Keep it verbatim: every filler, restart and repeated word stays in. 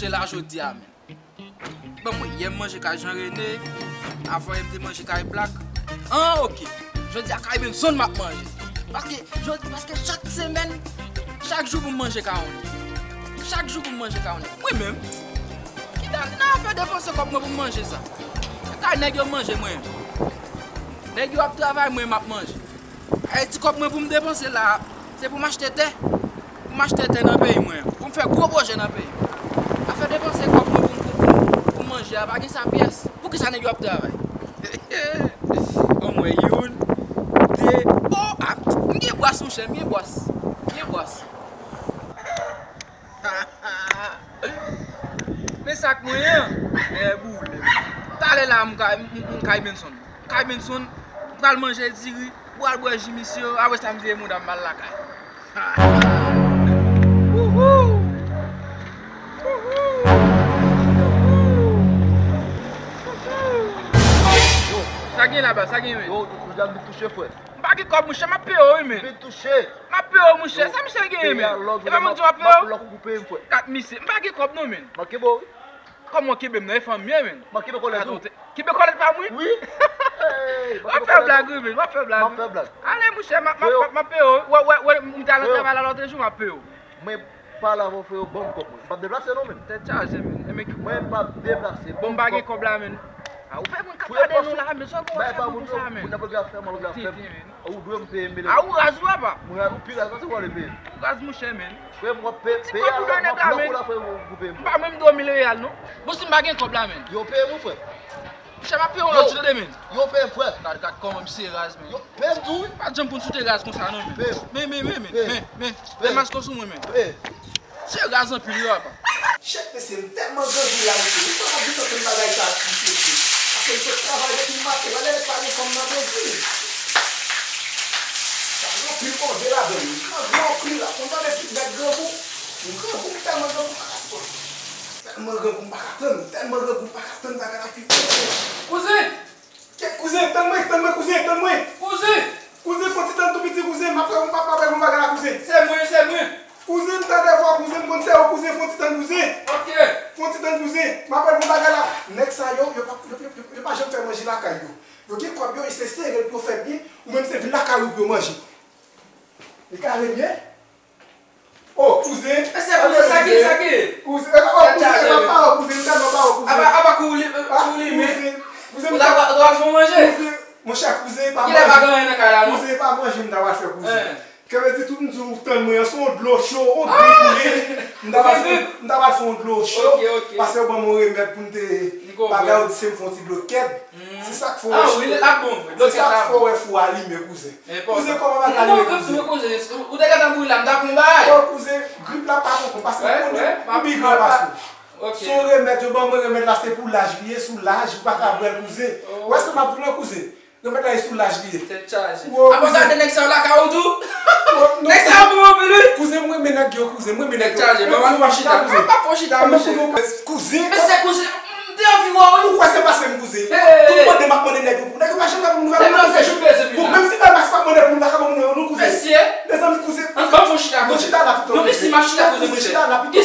Se la jodi a menm. Bon, mwen, yè m manje kay Jean René, avan yè m te manje kay Black. An, oke. Jodi a kay Benson m ap manje. Paske, jodi, paske chak semèn, chak jou pou m manje kay yon nèg. Chak jou pou m manje kay yon nèg. Mwen menm, ki ta nan afè depanse kòb mwen pou m manje sa? Se kay nèg yo m manje mwen. Nèg yo ap travay, mwen m ap manje. Ay, ti kòb mwen pou m depanse la, se pou m achte tè. Pou m achte tè nan peyi mwen an. Pou m fè gwo pwojè nan peyi m. Afè depanse kòb mwen pou m, pou m, pou m, pou m manje a, pa gen sa pyès. Poukisa nèg yo ap travay? Bon, mwen, youn, de, o, a, m gen bwas, monchè, m gen bwas. M gen bwas. Men sa k mwen ye, e boule. Talè la, m ka, m, m, m kay Benson. M kay Benson, m pral manje diri, m pral bwè ji misye, apre sa m veye mouda m, m al lakay. Wouhou! Wouhou! Sa gen laba, sa gen, men? Yo, touche, frè. M pa gen kòb, monchè, m ap peye w, wi, men. Vin touche. M ap peye w, monchè. Sa misye genyen, men? E pa mwen di w ap peye w? Kat misye. M pa gen kòb, non, men. M ap kenbe w, wi. Kòman w kenbe m nan? E fanm m ye, men. M ap kenbe kòlèt ou. Kenbe kòlèt pa mwen? Wi. W ap fè blag, wi, men. W ap fè blag. M ap fè blag. Ale, monchè, m ap, m ap, m ap peye w. Wè, wè, wè, m te al nan travay la lòt jou, m ap peye w. Mwen pale avè w, freo, ban m kòb mwen. M p ap deplase non, men. Tèt chaje, men. Mwen p ap deplase. Bon, m pa gen kòb la, men. A, ou fè moun k ap gade nou la, men sa w ap fè moun konsa, men. Moun ap regle afè m, ap regle afè m. Ou dwe m peye m, men. A, ou raz ou, papa. Mwen raz, ou pi raz pase w ale peye m. Ou raz, monchè, men. Frè m, w ap peye, peye a la, m ap lòk ou la, frè m, pou peye m. M pa menm dwe w mil reyal, non. Bon, si m pa gen kòb la, men. Yo, peye m, wi, frè. Monchè, m ap peye w lòt jou tande, men. Yo, peye m, frè. Gad, gad kòman misye raz, men. Yo, peye m tou, wi. Pa t janm konn si w te raz konsa, non, men. Peye m. Men, men, men, men, men, men. Peye m. Fè mas konsa, mwen, men. Peye. Misye raz anpil, wi, papa. Chèf, mesye, m tèlman grangou la, mesye. M pa ka di tande bagay sa, mesye. Paske m sot travay depi maten, wè lè pa gen fanm nan grangou. Sa gen anpil move ladan l. M grangou anpil la. Konn tande tout nèg grangou. M grangou, m tèlman grangou, m pa ka sipòte. Tèlman grangou m pa ka tann, tèlman grangou m pa ka tann bagay la fini. Kouzen! Kèt kouzen, tann mwen, tann mwen kouzen, tann mwen. Kouzen! Kouzen, fon ti tann tou piti kouzen, m ap fè, m ap, m ap fè yon bagay la kouzen. Se mwen, se mwen. Kouzen, m tande vwa kouzen, m konn se ou kouzen, fon ti tann kouzen. Ok. Fon ti tann kouzen, m ap fè yon bagay la. Nèg sa yo, yo pa, yo, yo, yo, yo pa janm fè manje lakay yo. Yo gen kòb yo, se sere l pou yo fè byen, ou menm se vin lakay ou pou yo manje. Li kare byen? Oh, kouzen. Mesye, kouzen, sa ki, sa ki? Kouzen, e pa, oh, kouzen, e pa, pa, oh, kouzen. Apa, apa kou li, kou li, men. Kouzen, kouzen, ou ta, ou ta fè manje? Kouzen, monchè, kouzen, e pa manje. Kilè pa gen anyen nan kay la, non? Kouzen, e pa manje, m ta pral fè kouzen. Kè vle di tout moun di ou tann mwen an, se yon dlo cho, yon dlo koule. M ta pral fè, m ta pral fè yon dlo cho. Ok, ok. Pase yo ban m yon remèd pou m te bagay, yo di se m fè yon ti dlo kèd. Se sa k fè w wè, se sa k fè w wè fou a limen, kouzen. Kouzen, kòman bagay li ye, kouzen? Ou te gentan mouri la, m t ap pran bagay. Oh, kouzen, grip la pa konprann, paske m konnen m pi gran pase w. Se yon remèd, yo ban mwen remèd la, se pou laj li ye, sou laj, ou pa ka bwè l, kouzen. Ou wè sa m ap di w lan, kouzen? Remèd la, e sou laj li ye. Tèt chaje. Apa w gade nèg sa yo lakay ou tou? Nèg sa yo bon anpil, wi. Kouzen, m renmen nèg yo, kouzen, m renmen nèg yo. Tèt chaje, ban m al fè yon chita. Apa fè yon chita, monchè? Kouzen. Mesye, kouzen. M te anvi wè w, wi. Ou kwè se pase m, kouzen? Tout mande m ap mande nèg yo pou nèg yo pa janm ka ban m nouvèl. Bon, menm si Damas pa mande pou m, pa ka ban m nouvèl, non, kouzen. Mesye. Mezanmi, kouzen. An, ban m fè yon chita, kouzen. Chita la pito. Non, mesye, m ap chita, kouzen, monchè. Chita la pito.